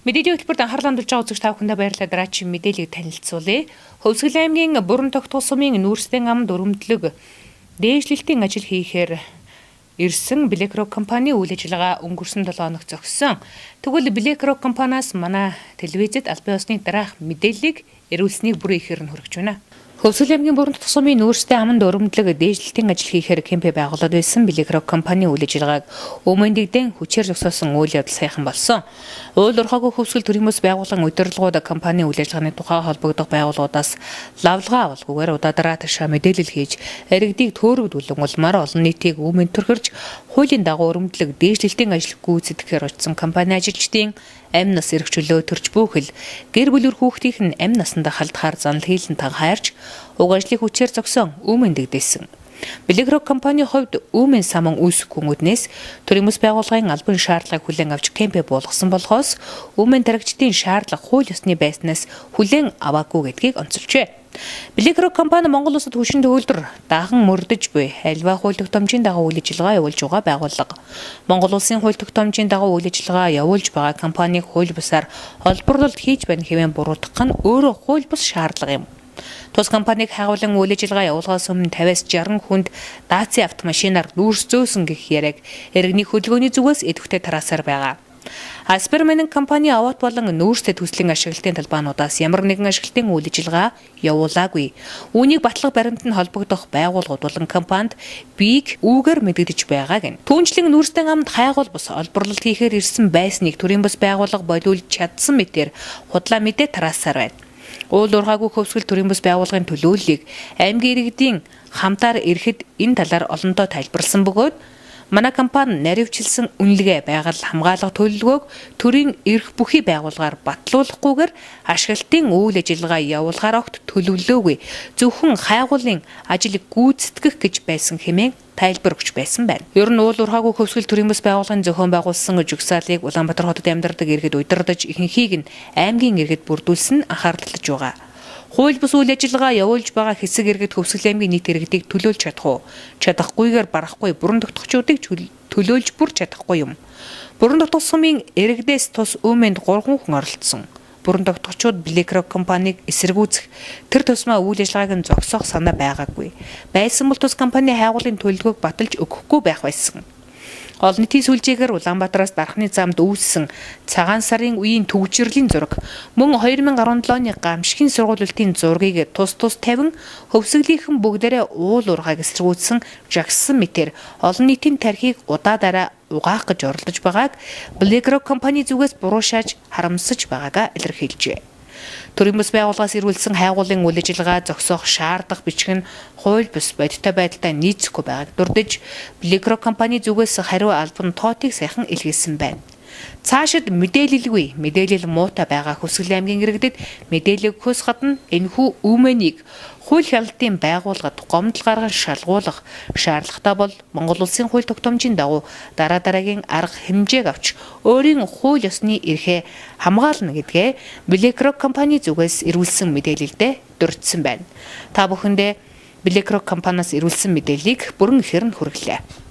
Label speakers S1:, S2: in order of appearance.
S1: Мэдээллийн хөтөлбөрт анхаарал хандуулж байгаа үзэгч та бүхэндээ баярлалаа. Дараагийн мэдээллийг танилцуулъя. Хөвсгөл аймгийн Бүрэн тогтгол сумын Нүүрстэн амд өрөмдлөг дээшлэлтийн ажил хийхээр ирсэн BlackRock компани үйл ажиллагаа өнгөрсөн 7 хоног зогссон. Тэгвэл BlackRock компаниас манай телевизэд албан ёсны дараах мэдээллийг эрүүлсэнийг бүрэн ихээр нь хүргэж байна. Хөвсгөл аймгийн Бүрэн тогтгол сумын Нүүрстэн аманд өрөмдлөг дээшлэлтийн ажил хийхээр кемпэ байгуулад байсан BlackRock компани үйл ажиллагааг өмнөдөгдөн хүчээр зогсоосон үйл явдал саяхан болсон. Уул уурхаагүй хөвсгөл төрийн бүс байгууллагын удирдлагууд компани үйл ажиллагааны тухай холбогдох байгууллагуудаас лавлгаа авалгүйгээр удаадараа ташаа мэдээлэл хийж иргэдийг төөрөгдүүлэн улмаар олон нийтийг өмнө төрхөрж хуулийн дагуу өрөмдлөг дээшлэлтийн ажил гүйцэтгэхээр очсон компани ажилчдын амь нас эрх чөлөө төрч бүхэл гэр бүл хүүхдийнх нь амь насандаа халдахаар занал хийлэн тан хайрч уг ажлыг хүчээр зогсоон өмнө дэгдээсэн. BlackRock компани хувьд Үүмэн саман үүсэхгүй үүднээс төрийн бүс байгууллагын албан шаардлагыг хүлээн авч кемпэ буулгасан болохоос Үүмэн тарагчдын шаардлага хууль ёсны байснаас хүлээн аваагүй гэдгийг онцолжээ. BlackRock компани Монгол улсад хүчин төгөлдөр дахан мөрдөж буй альва хууль тогтоомжийн дагуу үйл ажиллагаа явуулж байгаа байгууллага. Монгол улсын хууль тогтоомжийн дагуу үйл ажиллагаа явуулж байгаа компаниг хууль бусаар олборлолт хийж байна хэмээн буруутгах нь өөрөө хууль бус шаардлага юм. Тус компаниг хайгуулан үйл ажиллагаа явуулахаас өмнө 50-аас 60 хүнд Даци автомашинаар нүүрс зөөсөн гэх яриаг иргэний хөдөлгөөний зүгээс идэвхтэй тараасаар байгаа. Асперменэн компани аваад болон нүүрстэй төслийн ашиглалтын талбайнуудаас ямар нэгэн ашиглалтын үйл ажиллагаа явуулаагүй. Үүнийг батлах баримт нь холбогдох байгууллагууд болон компанид биеийг үүгээр мэдэгдэж байгаа гэнэ. Түүнчлэн нүүрстэй амд хайгуул бус олборлолт хийхээр ирсэн байсныг төрийн бус байгууллага болиулж чадсан мэтээр худлаа мэдээ тараасаар байна. Уул уурхаагүй хөвсгөл төрийн бүс байгууллагын төлөөллийг аймгийн иргэдийн хамтаар ирэхэд энэ талаар олондоо тайлбарласан бөгөөд манай компани наривчилсан үнэлгээ байгаль хамгаалах төлөвлөгөөг төрийн эрх бүхий байгууллагаар батлуулахгүйгээр ашиглалтын үйл ажиллагаа явуулахаар огт төлөвлөөгүй. Зөвхөн хайгуулын ажлыг гүйцэтгэх гэж байсан хэмээн тайлбар өгч байсан байна. Ер нь уул уурхаагүй хөвсгөл төрийн бүс байгууллагын зохион байгуулсан жагсаалыг Улаанбаатар хотод амьдардаг иргэд удирдах ихэнхийг нь аймгийн иргэд бүрдүүлсэн анхаарлаж байгаа. Хууль бус үйл ажиллагаа явуулж байгаа хэсэг иргэд Хөвсгөл аймгийн нийт иргэдийг төлөөлж чадах уу? Чадахгүйгээр барахгүй бүрэн тогтогчдыг төлөөлж бүр чадахгүй юм. Бүрэн тогтох сумын иргэдээс тус өмнөд 3 хүн оролцсон. Бүрэн тогтогчид BlackRock компаниг эсэргүүцэх тэр тусмаа үйл ажиллагааг нь зогсоох санаа байгаагүй. Байсан бол тус компани хайгуулын төлөвлөгөөг баталж өгөхгүй байх байсан. Олон нийтийн сүлжээгээр Улаанбаатараас дархны замд үүссэн цагаан сарын үеийн түгжрэлийн зураг мөн 2017 оны гамшигын сургуулилтын зургийг тус тус тавин хөвсгөлийнхэн бүгдээрээ уул уурхайг эсэргүүцсэн жагссан мэтээр олон нийтийн тархийг удаа дараа угаах гэж оролдож байгааг BlackRock компани зүгээс буруу шааж харамсаж байгаагаа илэрхийлжээ. Төрийн бүс байгууллагаас ирүүлсэн хайгуулын үйл ажиллагаа зогсоох шаардах бичиг нь хууль бус бодиттой байдалтай нийцэхгүй байгааг дурдж BlackRock компани зүгээс хариу албан тоотыг сайхан илгээсэн байна. Цаашид мэдээлэлгүй, мэдээлэл муутай байгаа Хөвсгөл аймгийн иргэдэд мэдээлэл өгөхөөс гадна энэхүү өмнөнийг хууль хяналтын байгууллагад гомдол гарган шалгуулах шаардлагатай бол Монгол улсын хууль тогтоомжийн дагуу дараа дараагийн арга хэмжээг авч өөрийн хууль ёсны эрхээ хамгаална гэдгээ BlackRock компани зүгээс ирүүлсэн мэдээлэлдээ дурдсан байна. Та бүхэндээ BlackRock компаниас ирүүлсэн мэдээллийг бүрэн ихээр нь хүргэлээ.